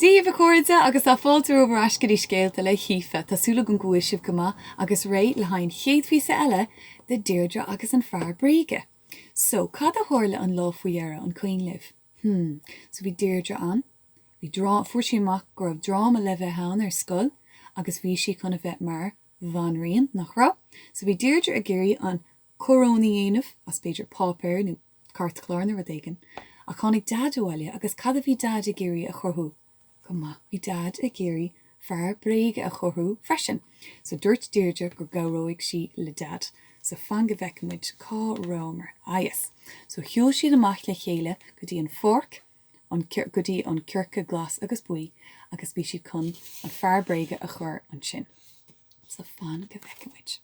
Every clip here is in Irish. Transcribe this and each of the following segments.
Dia daoibh a chairde agus tá fáilte romhaibh ar ais go dtí Scéalta le hAoife. Tá súil agam go bhfuil sibh go maith agus réidh le haghaidh an chéad phíosa eile de Deirdre agus an Fear Bréige. So, cad a tharla an lá faoi dheireadh, an cuimhin libh? Hmm, so bhí Deirdre ann, bhí drá, fuair sí amach go raibh dráma le bheith ann ar scoil agus bhí sí chun a bheith mar bhanríon, nach raibh? So bhí Deirdre ag iarraidh an coróin a dhéanamh as b'fhéidir páipéar nó cairtchlár nó rud éigin. Ach tháinig Daid abhaile agus cad a bhí Daid ag iarraidh a chruthú? Go maith, bhí Daid ag iarraidh fear bréige a chruthú freisin. So dúirt Deirdre go gcabhróidh sí le Daid. So fan go bhfeicfidh muid cá rabhamar. Ah yes. So shiúil siad amach le chéile go dtí an pháirc, an, go dtí an coirce glas agus buí agus bhí siad chun an fear bréige a chur ansin. So fan go bhfeicfidh muid.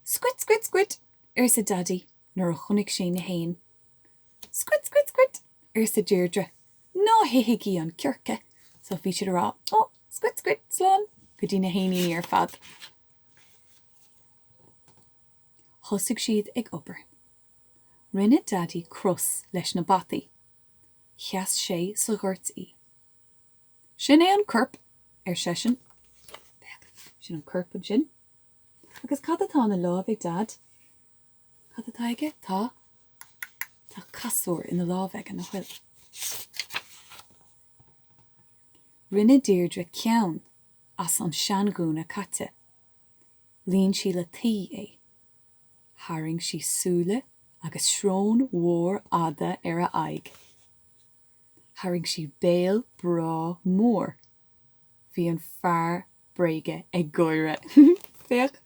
Scuit, scuit, scuit! arsa Daidí nuair a chonaic sé na héin. Scuit, scuit, scuit! arsa Deirdre. Ná hithigí an coirce! So bhí siad ag rá, Ó, scuit, scuit, slán! go dtí na héiníní ar fad. Thosaigh siad ag obair. Rinne Daidí cros leis na bataí. Sheas sé sa ghort í. Sin é an corp, ar seisean. Féach, sin an corp ansin. Agus cad atá ina láimh ag Daid? Cad atá aige? Tá, tá casúr ina láimh aige, nach bhfuil? Rinne Deirdre ceann as an seanghúna caite. Líon sí le tuí é. Tharraing sí súile agus srón mhór fhada ar a aghaidh. Tharraing sí béal breá mór. Bhí an fear bréige ag gáire. Féach!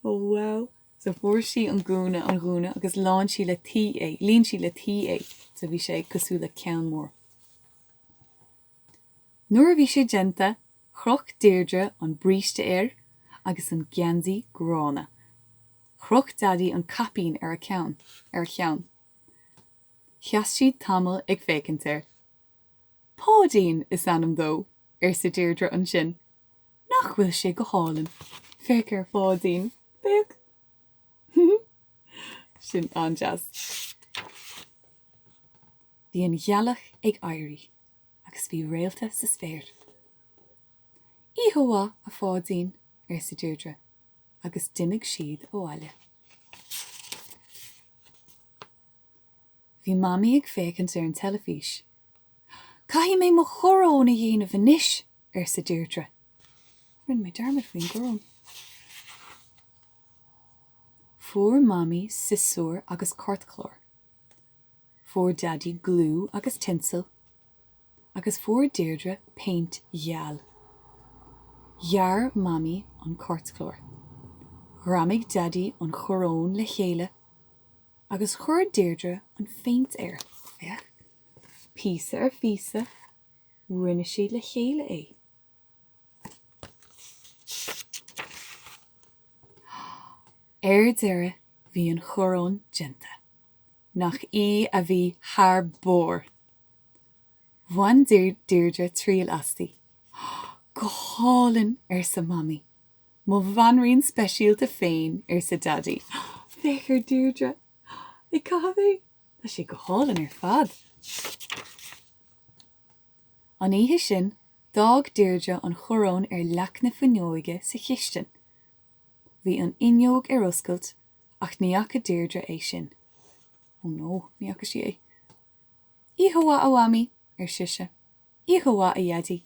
Oh wow! So fuair sí an gúna, an gúna agus lán sí le tuí é, líon sí le tuí é. So bhí sé cosúil le ceann mór. Nuair a bhí sé déanta, chroch Deirdre an bríste air agus an geansaí gránna. Chroch Daidí an caipín ar a ceann, ar a cheann. Sheas siad tamall ag féachaint air. Páidín is ainm dó, arsa Deirdre ansin. Nach bhfuil sé go hálainn? Féach ar Pháidín. Féach. Sin an-deas. Bhí an ghealach ag éirí agus bhí réalta sa spéir. Oíche mhaith, a Pháidín, arsa Deirdre, agus d'imigh siad abhaile. Bhí Mamaí ag féachaint ar an teilifís. 'Caithfidh mé mo choróin a dhéanamh anois! arsa Deirdre. Rinne mé dearmad faoin gcoróin. Fuair Mamaí siosúr agus cairtchlár. Fuair Daidí gliú agus tinsel. Agus fuair Deirdre péint gheal. Ghearr Mamaí an cairtchlár. Ghreamaigh Daidí an choróin le chéile agus chuir Deirdre an phéint air. Féach, píosa ar phíosa, rinne siad le chéile é. Ar deireadh bhí an choróin déanta. Nach í a bhí thar barr! Bhain Deirdre triail asti. Go hálainn! arsa Mamaí. Mo bhanríon speisialta féin, arsa Daidí. Féach ar Deirdre ag caitheamh é! Tá sé go hálainn ar fad! An oíche sin, d'fhág Deirdre an choróin ar leac na fuinneoige sa chistin. Bhí an fhuinneog ar oscailt ach ní fhaca Deirdre é sin. Oh no, ní fhaca sí é. Oíche mhaith, a Mhamaí, ar sise. Oíche mhaith, a Dhaidí.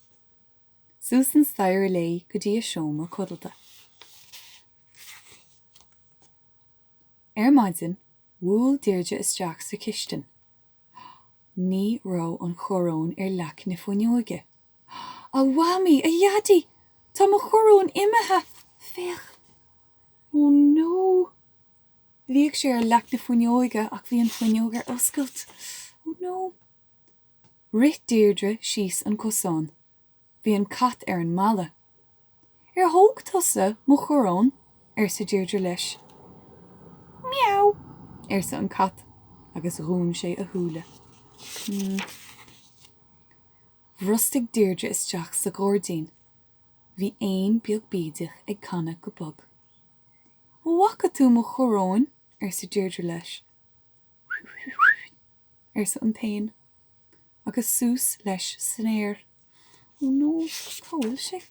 Suas an staighre léi go dtí a seomra codlata. Ar maidin, bhuail Deirdre isteach sa chistin. Ní raibh an choróin ar leac na fuinneoige. A Mhamaí! A Dhaidí! Tá mo choróin imithe! Féach! Oh no! Bhíodh sé ar leac na fuinneoige ach bhí an fuinneog ar oscailt. Oh no! Rith Deirdre síos an cosán. Bhí an cat ar an mballa. Ar thóg tusa mo choróin? arsa Deirdre leis. Meow! arsa an cat agus dhún sé a shúile. Bhrostaigh Deirdre isteach sa ghairdín. Bhí éan beag bídeach ag canadh go bog. An bhfaca tú mo choróin? arsa Deirdre leis. Arsa an t-éan. Agus suas leis san aer. Oh no, cá bhfuil sé?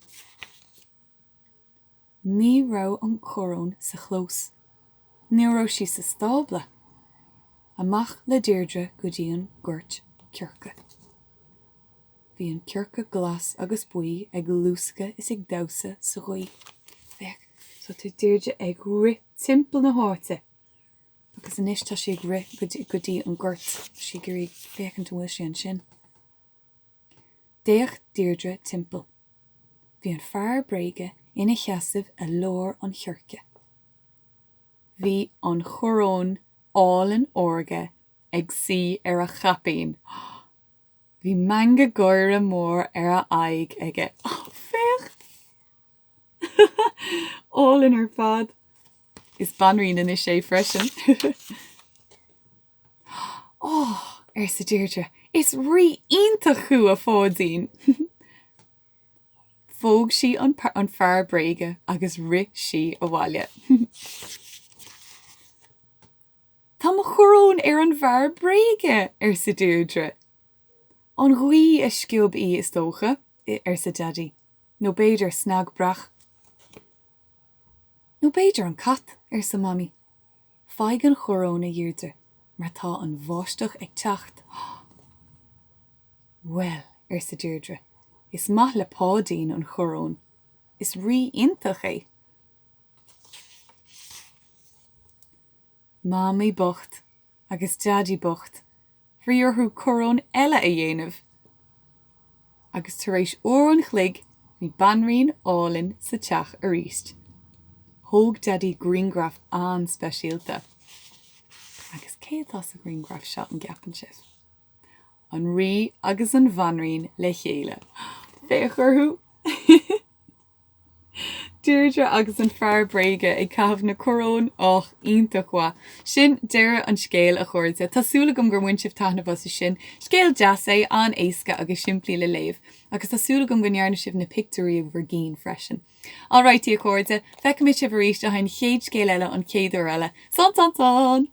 Ní raibh an choróin sa chlós. Ní raibh sí sa stábla. Amach le Deirdre go dtí an gort coirce. Bhí an coirce glas agus buí ag luascadh is ag damhsa sa ghaoth. Féach, so tá Deirdre ag rith timpeall na háite agus anois tá sí ag rith go dtí an gort. Tá sí ag iarraidh féachaint an bhfuil sé ansin. D'fhéach Deirdre timpeall. Bhí an fear bréige ina sheasamh i lár an choirce. Bhí an choróin álainn órga ag suí ar a chaipín. Bhí meangadh gáire mór ar a aghaidh aige. Féach! Álainn ar fad! Is banríon anois é freisin. Ó, arsa Deirdre, is rí iontach thú, a Pháidín! Phóg sí an an fear bréige agus rith sí abhaile. Tá mo choróin ar an bhfear bréige! arsa Deirdre. An ghaoth a sciob í, is dócha, arsa Daidí. Nó b'fhéidir snag breac. Nó b'fhéidir an cat, arsa Mamaí. Faigh an choróin, a Dheirdre, mar tá an bháisteach ag teacht. Bhuel, arsa Deirdre, is maith le Páidín an choróin. Is rí iontach é. Mamaí bocht agus Daidí bocht, bhí orthu coróin eile a dhéanamh. Agus tar éis uair an chloig bhí banríon álainn sa teach arís. Thóg Daidí grianghraf an-speisialta. Agus cé atá sa ghrianghraf seo, an gceapann sibh? An rí agus an bhanríon le chéile. Féach orthu! Deirdre agus an fear bréige ag caitheamh na coróin, och, iontach mhaith. Sin deireadh an scéil, a chairde. Tá súil agam gur bhain sibh taitneamh as sin. Scéal deas é, an-éasca agus simplí le léamh. Agus tá súil agam go ndearna sibh na pictiúirí i bhur gcinn freisin. Alrighty, a chairde, feicfidh mé sibh arís le haghaidh an chéad scéal eile an chéad uair eile. Slán, slán, slán!